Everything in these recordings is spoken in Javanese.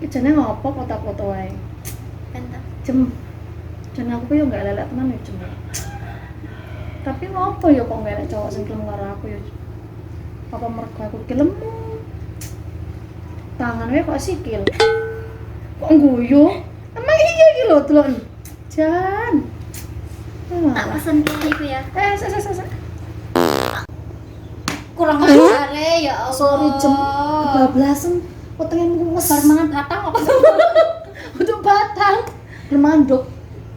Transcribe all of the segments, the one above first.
Iki jane ngopo foto-foto wae. Bentar. Jem. Jan aku ku yo gak lelek tenan yo, Jem. Tapi ngopo yo kok gak enek cowok sing gelem karo aku yo? Apa mergo aku ki lemu? Tangan wae kok sikil. Kok guyu? Emang iya iki lho, delok. Jan. Tak pesen kene iku ya. Eh, sik sik sik, sik. Kurang ajar ya Allah. Sorry, Jem. Kebablasan. Wetenge mumes. Bar mangan batang apa? Untuk batang. Bermanduk.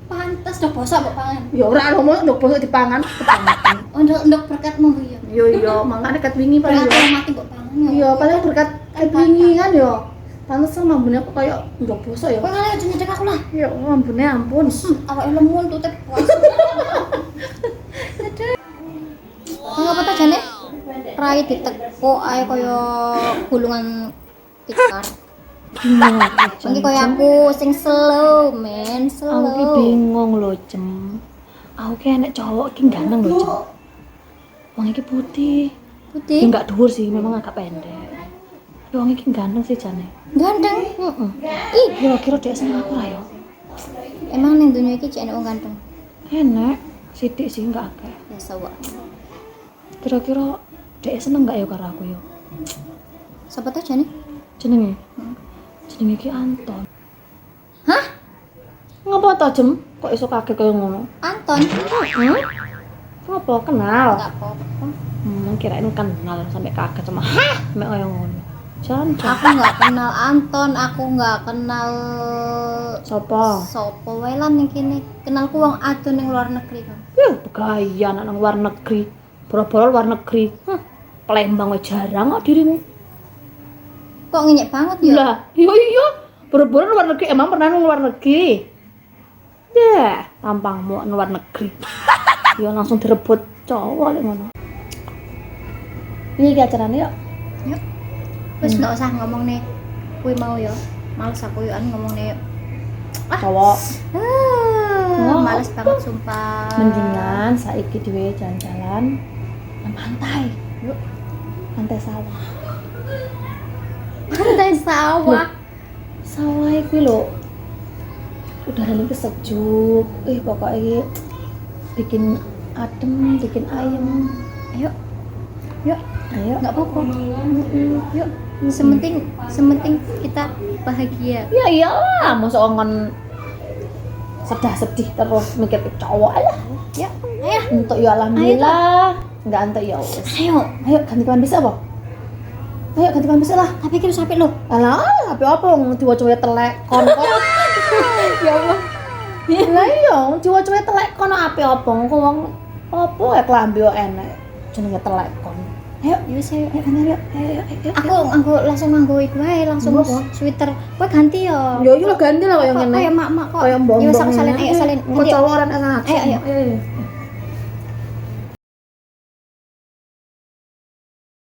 Pantes udah bosok mbok pangan. Ya ora lho, mau ndok bosok dipangan kebangetan. Oh, ndok berkatmu ya. Yo yo, mangkane ket wingi paling Berkat yo. orang mati mbok pangan. Ya. Iya, paling berkat ket wingi kan yo. Pantes mambune aku koyo ndok bosok ya. Kowe kali aja nyedek aku lah. Ya Allah, mambune ampun. Awake lemu tutip puas. Ngapa ta jane? Rai ditekuk ae kaya gulungan tikar. Bingung aku. Iki kaya aku sing slow, men, slow. Aku ki bingung lho, Cem. Aku ki enek cowok ki ganteng lho, Cem. Wong iki putih. Putih. Ya enggak dhuwur sih, memang agak pendek. Tapi wong iki ganteng sih jane. Ganteng. Heeh. Ih, Kira-kira dia seneng aku ra yo? Emang ning dunia iki cek enek wong ganteng. Enek, sithik sih enggak akeh. Biasa wae. Kira-kira dia seneng enggak ya karo aku yo? Sapa ta jane? Jenenge? Jenenge ki Anton. Hah? Ngapa ta, Jem? Kok iso kaget kaya ngono? Anton? Hmm? Ngapa kenal? Enggak apa-apa. Kirain kenal sampai kaget sama hah, sampai kaya ngono. Jan, jan. Aku nggak kenal Anton, aku nggak kenal Sopo? Sopo wae lah ning kene. Kenalku wong adoh ning luar negeri kan. Yuh, begaya anak nang luar negeri. Boro-boro luar negeri. Palembang wae jarang kok dirimu. Kok ngenyek banget ya? Lah, iya iya. Boro-boro luar negeri, emang pernah nang luar negeri? Ya, tampangmu nang luar negeri. Ya langsung direbut cowok lek ngono. Piye iki acarane yuk? Yuk. Wis nggak usah ngomong nih. Kuwi mau ya. Males aku yo ngomong nih. Cowok. Ah, Wah, males banget sumpah. Mendingan saiki dhewe jalan-jalan nang pantai. Yuk. Pantai sawah. Pantai sawah. Sawah kuwi lho. Udara iki sejuk. Pokoknya iki bikin adem, bikin ayem. Ayo. Yuk, Ayo. nggak apa-apa. Yuk, sementing kita bahagia. Ya iyalah, masa ngon sedih-sedih terus mikir ke cowok aja. Ya, ayo. Untuk ya alhamdulillah, enggak entuk ya wis. Ayo. Ayo ganti klambi apa? Ayo ganti klambi lah. Tapi kira sampai lo. Alah, tapi apa wong diwaca telek kon kok. Ya Allah. Lah iya, diwaca telek kon ape apa kok wong apa ya klambi kok enek jenenge telek kon. Ayo, Ya wis ayo. ayo ganti ayo, ayo, ayo, ayo. Aku nganggo langsung nganggo iku wae, langsung Nganggo apa? sweater. Kowe ganti ya. Yo yo lah ganti lah kaya Kok ngene. kaya mak-mak kok. Kaya mbok-mbok. Ya wis aku salin, ayo salin. Kok Ganti. cowok ora enak. Ayo, ayo. Ayo.